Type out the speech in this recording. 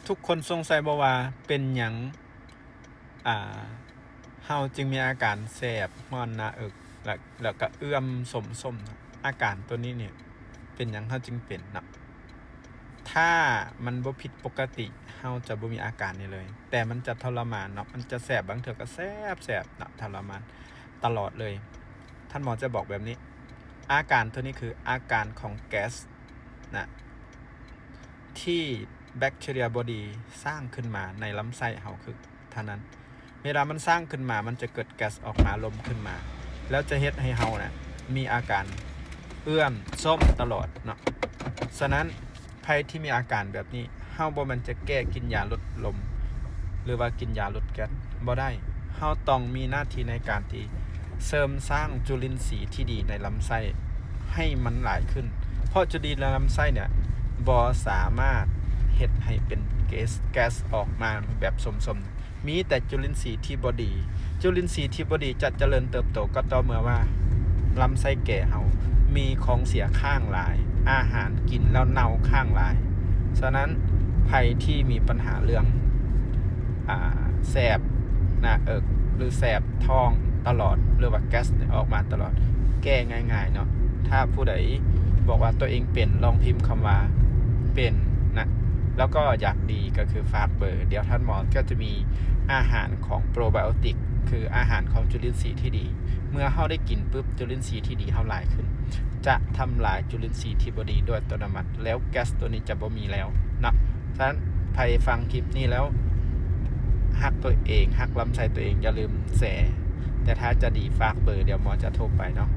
ທຸກຄົນສົງໄສບໍ່ວ່າເປັນຫຍັງ ອ່າ ເຮົາຈຶ່ງມີອາການແສບຮ້ອນໜ້າເອິກ ແລະ ແລ້ວກໍເອື້ອມສົມໆ ເນາະ? ອາການຕົວນີ້ນີ້ ເປັນຫຍັງເຮົາຈຶ່ງເປັນເນາະ? ຖ້າມັນບໍ່ຜິດປົກກະຕິ ເຮົາຈະບໍ່ມີອາການນີ້ເລີຍ ແຕ່ມັນຈະທໍລະມານເນາະ ມັນຈະແສບ ບາງເທື່ອກໍແສບໆ ເນາະ ທໍລະມານຕະຫຼອດເລີຍ. ທ່ານໝໍຈະບອກແບບນີ້ ອາການຕົວນີ້ຄືອາການຂອງແກັສນະ ທີ່ແບັກເທເຣັຍບໍດີສ້າງຂຶ້ນມາໃນລຳໄສ້ເຮົາຄືເທົ່ານັ້ນ. ເວລາມັນສ້າງຂຶ້ນມາ ມັນຈະເກີດແກັສອອກມາ ລົມຂຶ້ນມາ ແລ້ວຈະເຮັດໃຫ້ເຮົານະມີອາການເອື້ອມສົມຕະຫຼອດເນາະ. ສະນັ້ນ ໃຜທີ່ມີອາການແບບນີ້ ເຮົາບໍ່ແມ່ນຈະແກ້ກິນຢາລົດລົມ ຫຼືວ່າກິນຢາລົດແກັສ ບໍ່ໄດ້. ເຮົາຕ້ອງມີໜ້າທີ່ໃນການທີ່ເສີມສ້າງຈຸລິນຊີທີ່ດີໃນລຳໄສ້ໃຫ້ມັນຫຼາຍຂຶ້ນ ເພາະຈຸລິນຊີໃນລຳໄສ້ເນຍບໍ່ສາມາດເຮັດໃຫ້ເປັນແກັສ ແກັສອອກມາແບບສົມໆ ມີແຕ່ຈຸລິນຊີທີ່ບໍ່ດີ. ຈຸລິນຊີທີ່ບໍ່ດີຈະຈະເລີນເຕີບໂຕກໍຕໍ່ເມື່ອວ່າລຳໄສ້ແກເຮົາມີຂອງເສຍຄ້າງຫຼາຍ, ອາຫານກິນແລ້ວເນົ່າຄ້າງຫຼາຍ. ສະນັ້ນ ໃຜທີ່ມີບັນຫາເລື່ອງ ອ່າ ແສບໜ້າເອິກ ຫຼື ແສບທ້ອງຕະຫຼອດ ຫຼືວ່າແກັສອອກມາຕະຫຼອດ ແກ້ງ່າຍໆເນາະ. ຖ້າຜູ້ໃດບອກວ່າຕົວເອງເປັນ ລອງພິມຄຳວ່າເປັນນະ ແລ້ວກໍຢາກດີກໍຄືຝາກເບີ. ດຽວທ່ານໝໍກໍຈະມີອາຫານຂອງໂປຣໄບໂອຕິກ ຄືອາຫານຂອງຈຸລິນຊີທີ່ດີ. ເມື່ອເຮົາໄດ້ກິນປຶບ ຈຸລິນຊີທີ່ດີເຮົາຫຼາຍຂຶ້ນ ຈະທຳລາຍຈຸລິນຊີທີ່ບໍ່ດີໂດຍອັດຕະໂນມັດ ແລ້ວແກັສຕົວນີ້ຈະບໍ່ມີແລ້ວເນາະ. ສະນັ້ນ ໃຜຟັງຄລິບນີ້ແລ້ວຮັກຕົວເອງ ຮັກລຳໄສ້ຕົວເອງ ຢ່າລືມແຊ. ແຕ່ຖ້າຈະດີ ຝາກເບີ ດຽວໝໍຈະໂທໄປເນາະ.